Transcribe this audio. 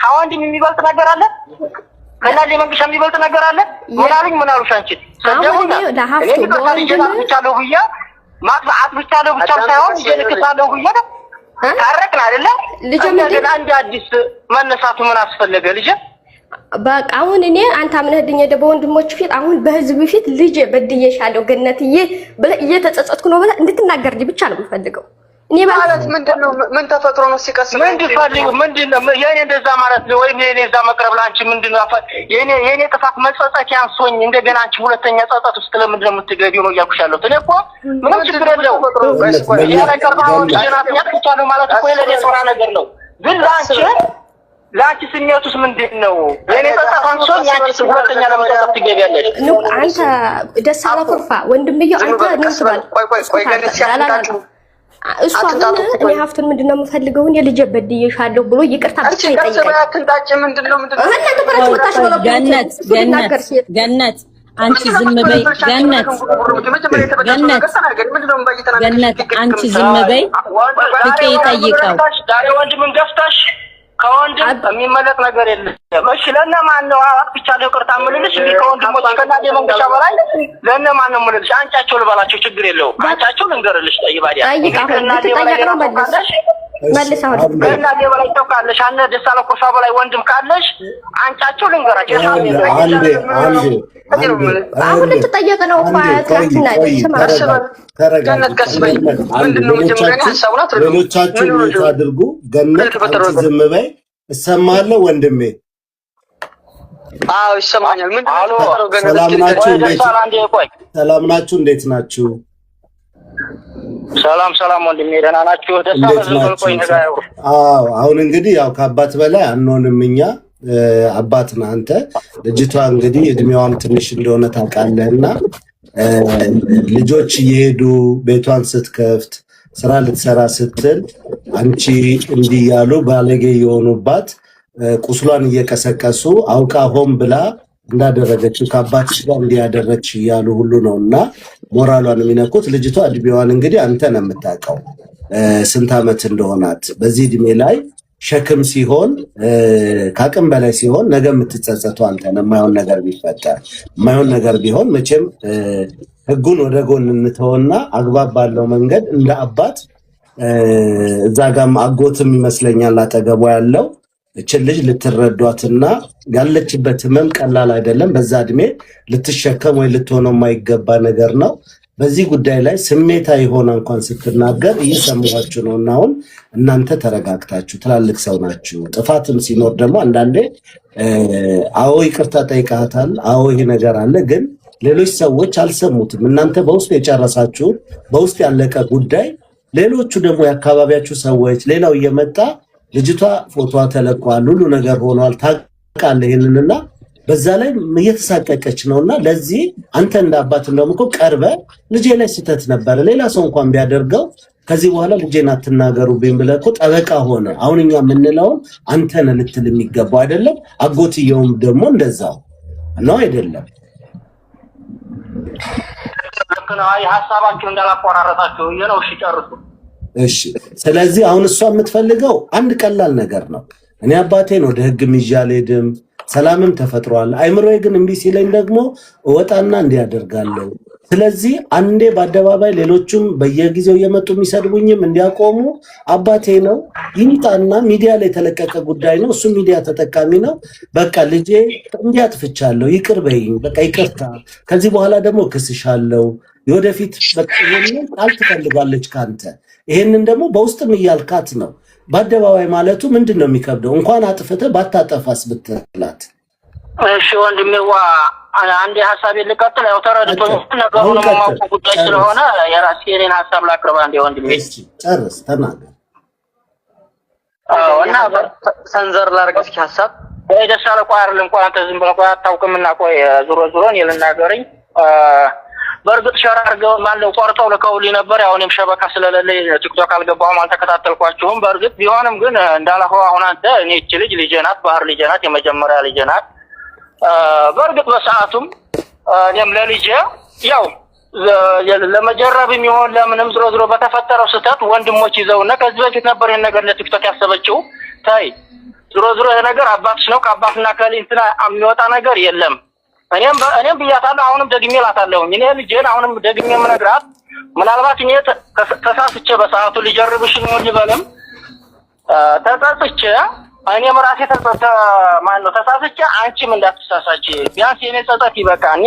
ከወንድም የሚበልጥ ነገር አለ? ከእናቴ መንገሻ የሚበልጥ ነገር አለ? ምን አሉኝ? ምን አሉሽ አንቺ? አሁን ሰደቡና እኔ እኔ ለሀፍቱ ይቅርታ ልጄን ለወንድም አጥፍቻለሁ ብዬ አጥፍቻለሁ ብቻ ሳይሆን ልጄን እክሳለሁ ብዬ እ? ታረቅን አይደለ? ልጄ ምንድን እንደገና እንደ አዲስ መነሳቱ ምን አስፈለገ ልጄ? በቃ አሁን እኔ አንተ አምነህልኝ ሄደህ በወንድሞች ፊት፣ አሁን በህዝብ ፊት ልጄ በድዬሻለሁ ገነትዬ ብለህ እየተጸጸትኩ ነው ብለህ እንድትናገርልኝ ብቻ ነው የምፈልገው። እኔ ማለት ምንድን ነው? ምን ተፈጥሮ ነው? ሲቀስ ምንድን ፈልጉ? ምንድን ነው የኔ እንደዛ ማለት ነው ወይም የኔ እዛ መቅረብ ለአንቺ ምንድን ነው? የኔ ጥፋት መጸጸት ያንሶኝ እንደገና አንቺ ሁለተኛ ጸጸት ውስጥ ለምንድን ነው የምትገቢው ነው እያልኩሽ ያለሁት። እኔ እኮ ምንም ችግር የለውም። ያለቀርባ አሁን ልጄን አጥፍቻለሁ ማለት እኮ ለእኔ ጦራ ነገር ነው። ግን ለአንቺ ስሜቱስ ምንድን ነው? የኔ ጸጸት አንሶኝ አንቺ ሁለተኛ ለምን ጸጸት ትገቢያለሽ? አንተ ደስ አለ ኩርፋ ወንድምየው አንተ ነው ትባል። ቆይ ቆይ ቆይ ገነት ሲያትንጣጩ እሱ አሁን እኔ ሀፍቱን ምንድን ነው የምፈልገው? እኔ ልጄ በድዬሻለሁ ብሎ ይቅርታ ብቻ ይጠይቀኝ። አትንጣጭ። ምንድን ነው ምንድን ነው? እናንተ ኮራችሁ ወጣችሁ ብሎ ገነት ገነት ገነት አንቺ ዝም በይ ገነት ገነት ገነት አንቺ ዝም በይ። ፍቄ ይጠይቀው። ዛሬ ወንድምን ገፍተሽ ከወንድም የሚመለጥ ነገር የለም። እሺ ለእነማን ነው አጥፍቻለሁ ይቅርታ የምልልሽ? እንግዲህ ከወንድሞች ከእናቴ መንገሻ በላይ ለእነማን ነው የምልልሽ? አንጫቸው ልበላቸው፣ ችግር የለውም። አንጫቸው ልንገርልሽ። ጠይባዲያ ጠይቅ። አሁን ልትጠየቅ ነው። መልስ መልስ። አሁን ከእናቴ በላይ ሰው ካለሽ አነ ደሳለ ኮርፋ በላይ ወንድም ካለሽ አንጫቸው ልንገራቸው። አንዴ አንዴ አሁን ልትጠየቅ ነው እኮ ትናንትና። ስማ ሌሎቻችሁ mute አድርጉ። ገነት አንቺ ዝም በይ። እሰማለሁ ወንድሜ። አዎ ይሰማኛል። ምንድን ነው ሰላም ናችሁ? እንዴት ሰላም ናችሁ? እንዴት ናችሁ? ሰላም ሰላም ወንድሜ፣ ደህና ናችሁ? ደስ አለ እንዴት ዝም በል ቆይ ናችሁ? ነገር አዎ አሁን እንግዲህ ያው ከአባት በላይ አንሆንም እኛ። አባት ነህ አንተ። ልጅቷ እንግዲህ እድሜዋም ትንሽ እንደሆነ ታውቃለህ እና ልጆች እየሄዱ ቤቷን ስትከፍት ስራ ልትሰራ ስትል አንቺ እንዲህ እያሉ ባለጌ የሆኑባት ቁስሏን እየቀሰቀሱ አውቃ ሆን ብላ እንዳደረገችው ከአባትሽ ጋር እንዲያደረግሽ እያሉ ሁሉ ነው እና ሞራሏን የሚነኩት። ልጅቷ እድሜዋን እንግዲህ አንተ ነው የምታውቀው ስንት ዓመት እንደሆናት። በዚህ እድሜ ላይ ሸክም ሲሆን ከአቅም በላይ ሲሆን ነገ የምትጸጸተው አንተ ነህ። የማይሆን ነገር ቢፈጠር የማይሆን ነገር ቢሆን መቼም ህጉን ወደ ጎን እንተውና አግባብ ባለው መንገድ እንደ አባት እዛ ጋም አጎትም ይመስለኛል አጠገቧ ያለው እችን ልጅ ልትረዷትና ያለችበት ህመም ቀላል አይደለም። በዛ እድሜ ልትሸከም ወይ ልትሆነው የማይገባ ነገር ነው። በዚህ ጉዳይ ላይ ስሜታዊ ሆና እንኳን ስትናገር እየሰማኋችሁ ነው። እና አሁን እናንተ ተረጋግታችሁ ትላልቅ ሰው ናችሁ። ጥፋትም ሲኖር ደግሞ አንዳንዴ አዎ ይቅርታ ጠይቃታል፣ አዎ ይሄ ነገር አለ፣ ግን ሌሎች ሰዎች አልሰሙትም። እናንተ በውስጥ የጨረሳችሁት በውስጥ ያለቀ ጉዳይ፣ ሌሎቹ ደግሞ የአካባቢያችሁ ሰዎች ሌላው እየመጣ ልጅቷ ፎቶዋ ተለቋል፣ ሁሉ ነገር ሆኗል፣ ታውቃለህ ይህንንና በዛ ላይ እየተሳቀቀች ነውና ለዚህ አንተ እንደ አባት እንደውም እኮ ቀርበ ልጄ ላይ ስህተት ነበረ፣ ሌላ ሰው እንኳን ቢያደርገው ከዚህ በኋላ ልጄን አትናገሩብኝ ብለህ እኮ ጠበቃ ሆነ። አሁን እኛ የምንለውን አንተ ነህ ልትል የሚገባው አይደለም። አጎትየውም ደግሞ እንደዛው ነው አይደለም? ልክ ነው። አይ ሀሳባችሁ እንዳላቆራረጣችሁ ነው። እሺ ጨርሱ። እሺ። ስለዚህ አሁን እሷ የምትፈልገው አንድ ቀላል ነገር ነው። እኔ አባቴን ወደ ህግ ይዤ አልሄድም፣ ሰላምም ተፈጥሯል። አይምሮዬ ግን እምቢ ሲለኝ ደግሞ እወጣና እንዲህ አደርጋለሁ። ስለዚህ አንዴ በአደባባይ ሌሎቹም በየጊዜው እየመጡ የሚሰድቡኝም እንዲያቆሙ አባቴ ነው ይምጣና ሚዲያ ላይ የተለቀቀ ጉዳይ ነው። እሱ ሚዲያ ተጠቃሚ ነው። በቃ ልጄ እንዲህ አጥፍቻለሁ፣ ይቅር በይኝ፣ በቃ ይቅርታ፣ ከዚህ በኋላ ደግሞ እክስሻለሁ፣ የወደፊት በቃ ይሄንን ቃል ትፈልጋለች ካንተ። ይሄንን ደግሞ በውስጥም እያልካት ነው። በአደባባይ ማለቱ ምንድን ነው የሚከብደው? እንኳን አጥፍተህ ባታጠፋስ ብትላት። እሺ ወንድሜዋ አንዴ ሀሳቤን ልቀጥል። ያው ተረድቶ ነገሩን የማውቀው ጉዳይ ስለሆነ የራሴ የኔን ሀሳብ ላቅርብ። አንዴ ወንድሜ እሺ ጨርስ፣ ተናገር። እና ሰንዘር ላድርግ እስኪ ሀሳብ ወይ ደስ አለ። ቆይ አይደለም፣ ቆይ አንተ ዝም ብለህ ቆይ አታውቅምና፣ ቆይ ዞሮ ዞሮ እኔ ልናገረኝ። በእርግጥ share አድርገው ማነው ቆርጠው ልከውልኝ ነበር። ያው እኔም شبكة ስለሌለኝ ቲክቶክ አልገባሁም፣ አልተከታተልኳችሁም። በእርግጥ ቢሆንም ግን እንዳልኸው አሁን አንተ እኔ እቺ ልጅ ልጄ ናት፣ ባህር ልጄ ናት፣ የመጀመሪያ ልጄ ናት። በእርግጥ በሰዓቱም እኔም ለልጄ ያው ለመጀረብ የሚሆን ለምንም ዝሮ ዝሮ በተፈጠረው ስህተት ወንድሞች ይዘውና ከዚህ በፊት ነበር ይሄን ነገር ለቲክቶክ ያሰበችው። ታይ ዞሮ ዞሮ ይሄ ነገር አባትሽ ነው። ከአባትና ከልጅ እንትና የሚወጣ ነገር የለም። እኔም ብያታለሁ። አሁንም ደግሜ እላታለሁኝ። እኔ ልጄን አሁንም ደግሜ የምነግራት ምናልባት እኔ ተሳስቼ በሰዓቱ ልጀርብሽ ነው ልበልም ተጸጽቼ እኔም ራሴ ማነው ተሳስቼ አንቺም እንዳትሳሳች ቢያንስ የኔ ጸጸት ይበቃ። እኔ